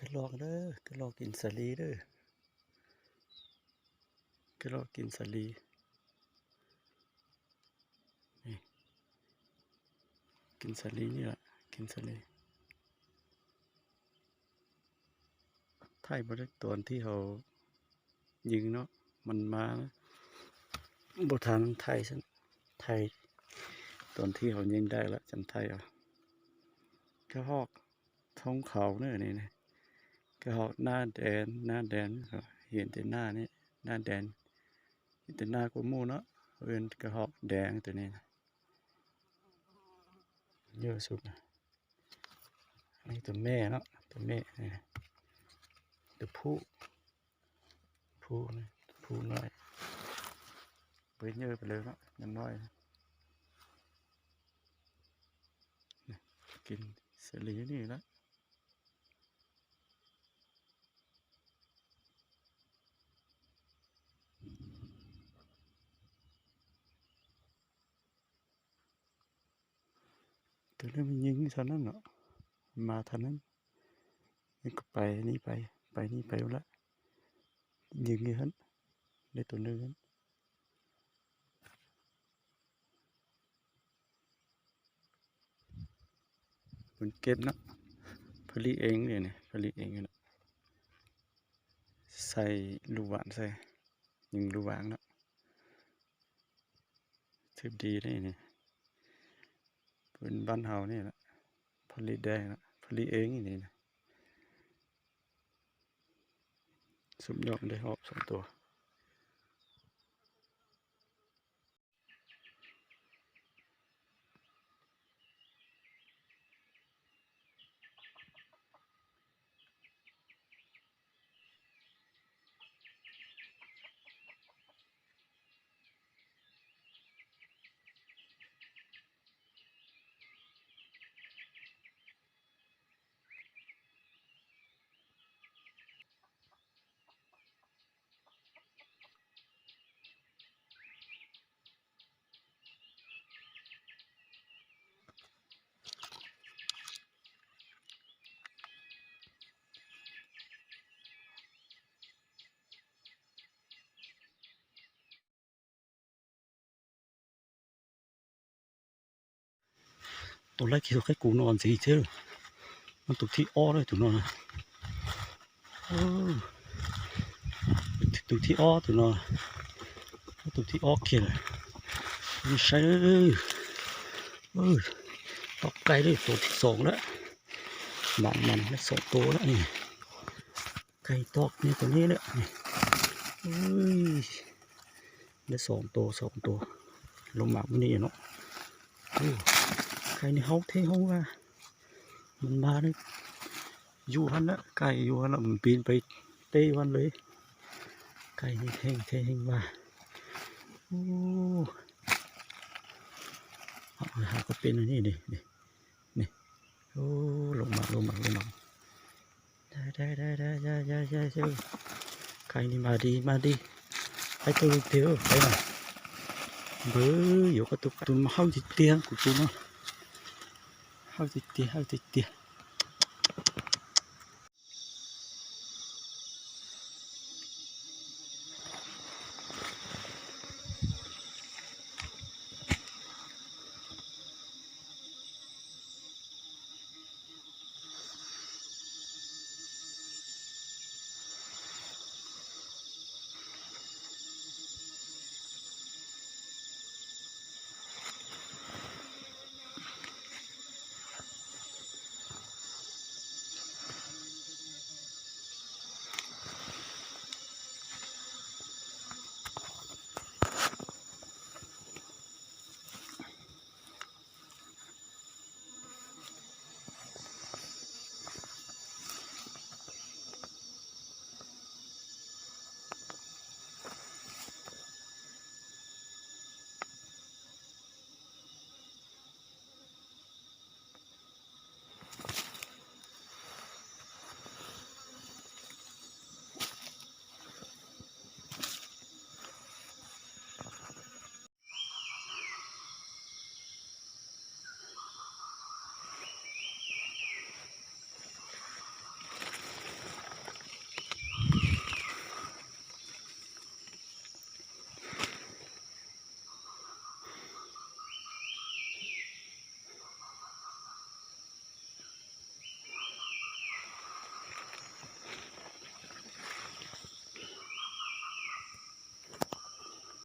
ກະລອກເດີ ກະລອກກິນສາລີເດີ ກະລອກກິນສາລີ ນີ້ ກິນສາລີນີ້ລະ ກິນສາລີ. ຖ່າຍບໍ່ໄດ້ຕອນທີ່ເຮົາຍິງເນາະ ມັນມາ ບໍ່ທັນຖ່າຍຊັ້ນ ຖ່າຍຕອນທີ່ເຮົາຍິງໄດ້ລະຈັ່ງຖ່າຍເອົາ. ກະຮອກ ທົ່ງເຂົາເນີ ນີ້ນະ ກະຮອກໜ້າແດງ ໜ້າແດງ ເຫັນແຕ່ໜ້ານີ້ ໜ້າແດງ ເຫັນແຕ່ໜ້າກວ່າໝູ່ເນາະ ເອີ້ນກະຮອກແດງໂຕນີ້ນະ ເຍອະສຸດນະ. ອັນນີ້ໂຕແມ່ເນາະ ໂຕແມ່ ນີ້ ໂຕຜູ້ ຜູ້ນີ້ ຜູ້ນ້ອຍ ໄປເຍີໄປເລີຍເນາະ ຍັງນ້ອຍ ກິນສາລີນີ້ລະ. ໂຕນັ້ນມັນຍິງຢູ່ເທົ່ານັ້ນເນາະ ມາເທົ່ານັ້ນ ມັນກະໄປນີ້ໄປ ໄປນີ້ໄປພຸ້ນລະ ຍິງຢູ່ຫັ້ນ ໄດ້ໂຕໜຶ່ງຫັ້ນ. ເພິ່ນເກັບເນາະ ຜະລິດເອງນີ້ ຜະລິດເອງເນາະ ໃສ່ລູກຫວ່າງໃສ່ ຍິງລູກຫວ່າງເນາະ. ຖືກດີເດ້ນີ້ ເປັນບ້ານເຮົານີ້ລະ ຜະລິດໄດ້ລະ ຜະລິດເອງນີ້ນະ. ສຸມຍອດໄດ້ຮອບສອງຕົວ. ໂຕແລກທີ່ໃຫ້ກູນອນຊິເທີ ມັນຕຸກທີ່ອໍເລີຍໂຕນອນ ເອີ ຕຸກທີ່ອໍໂຕນອນ ຕຸກທີ່ອໍເຂດ ນີ້ໃສ່ ເອີ ຕອກໄກ່ເລີຍ ໂຕທີ່ສອງແລ້ວ ບາດມັນໄດ້ສອງໂຕແລ້ວນີ້ ໄກ່ຕອກນີ້ໂຕນີ້ແຫຼະນີ້ ເອີຍ. ໄດ້ສອງໂຕ ສອງໂຕ ລົງມາມື້ນີ້ເນາະ ໂອ້ ໄກ່ນີ້ເຮົາແທ້ເຮົາວ່າ ມັນມານີ້ ຢູ່ຫັ້ນລະ ໄກ່ຢູ່ຫັ້ນລະ ມັນປີນໄປເຕະມັນເລີຍ ໄກ່ນີ້ແຮງແທ້ແຮງວ່າ ໂອ້ ເຮົາ ເຮົາກະເປັນອັນນີ້ເດ ນີ້ ນີ້ ໂອ້ ລົງມາ ລົງມາ ລົງມາ ໄດ້ ໄດ້ ໄດ້ ໄດ້ ໄດ້ ໄດ້ ໄດ້ ໄກ່ນີ້ມາດີ ມາດີ ໄປໂຕເດີ ໄປມາ ເບີ ໂຍກະຕຸກຕຸມ ເຮົາຊິຕຽງ ກູຕູມ ເຮົາຊິຕຽງ ເຮົາຊິຕຽງ